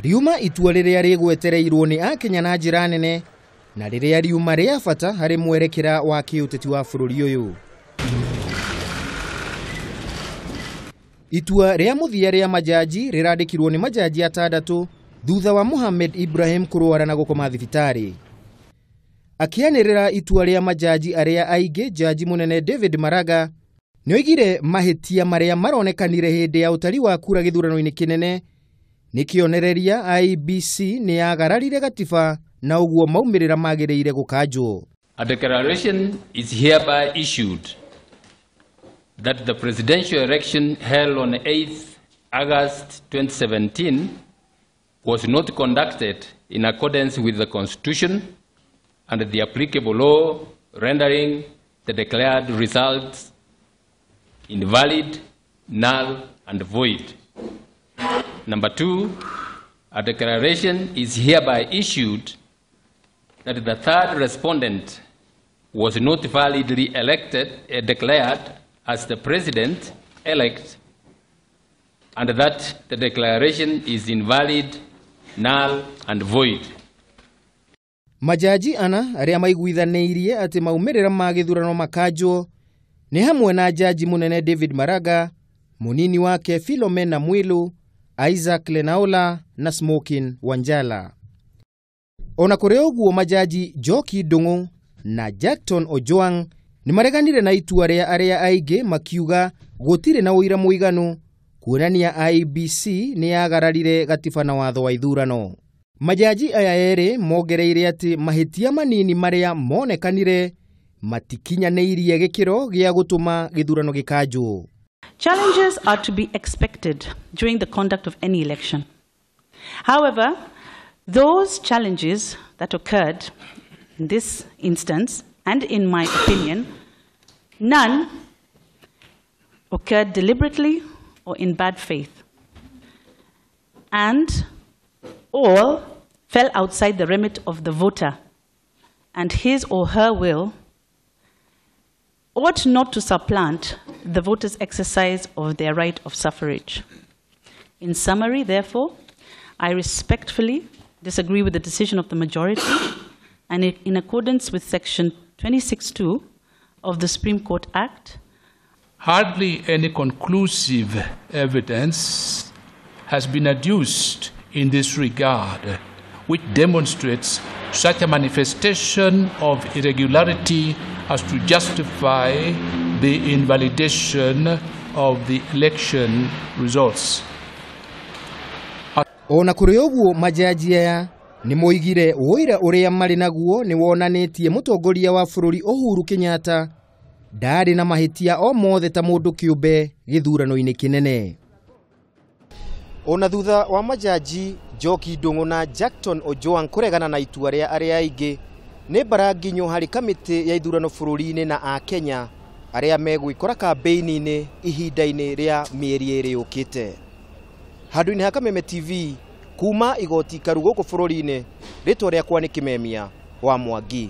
Riuma itua rĩrĩa rĩgwetereirwo nĩ akenya na njĩra nene na rĩrĩa riuma rĩa bata harĩ mwerekera wa kĩũteti wa bũrũri ũyũ. Itua rĩa mũthia rĩa majaji rĩrandĩkirwo nĩ majaji atandatũ thutha wa Mohamed Ibrahim kũrwara na gũkoma thibitarĩ. Akĩanĩrĩra itua rĩa majaji arĩa aingĩ, jaji mũnene David Maraga nĩoigire mahĩtia marĩa maronekanire hĩndĩ ya ũtari wa kura gĩthurano-inĩ kĩnene nĩ kĩonereria IEBC nĩ yagararire gatiba na ũguo maumĩrĩra magĩrĩire gũkanjwo. A declaration is hereby issued that the presidential election held on 8th August 2017 was not conducted in accordance with the Constitution and the applicable law, rendering the declared results invalid, null, and void. Number 2, a declaration is hereby issued that the third respondent was not validly declared as the president-elect, and that the declaration is invalid, null, and void. Majaji ana arĩa maiguithanĩirie atĩ maumĩrĩra ma gĩthurano makanjwo nĩ hamwe na jaji mũnene David Maraga, mũnini wake Philomena Mwilu, Isaac Lenaola na Smokin Wanjala. Ona kũrĩ ũguo, majaji Njoki Ndung'u na Jackton Ojwang nĩ mareganire na itua rĩa arĩa aingĩ, makiuga gũtirĩ na ũira mũiganu kuonania IEBC nĩ yagararire gatiba na watho wa ithurano. Majaji aya erĩ mongereire atĩ mahĩtia manini marĩa monekanire matikinyanĩirie gĩkĩro gĩa gũtũma gĩthurano gĩkanjwo. Challenges are to be expected during the conduct of any election. However, those challenges that occurred in this instance, and in my opinion, none occurred deliberately or in bad faith, and all fell outside the remit of the voter, and his or her will ought not to supplant the voters' exercise of their right of suffrage. In summary, therefore, I respectfully disagree with the decision of the majority, and in accordance with Section 26(2) of the Supreme Court Act, hardly any conclusive evidence has been adduced in this regard, which demonstrates such a manifestation of irregularity as to justify the invalidation of the election results. Ona kũrĩ ũguo, majaji aya nĩ moigire ũira ũrĩa marĩ naguo nĩ wonanĩtie mũtongoria wa bũrũri Uhuru Kenyatta ndarĩ na mahĩtia o mothe ta mũndũ kĩũmbe gĩthurano-inĩ kĩnene. Ona thutha wa majaji Njoki Ndung'u na Jackton Ojwang kũregana na itua rĩa arĩa aingĩ, nĩ mbara nginyo harĩ kamĩtĩ ya ithurano bũrũri-inĩ na akenya arĩa megwĩkora kambĩini-inĩ ihinda-inĩ rĩa mĩeri ĩrĩ yũkĩte. Handũ-inĩ ha Kameme TV kuma igoti karu gũkũ bũrũri-inĩ, rĩtwa rĩakwa nĩ Kimemia wa Mwangi.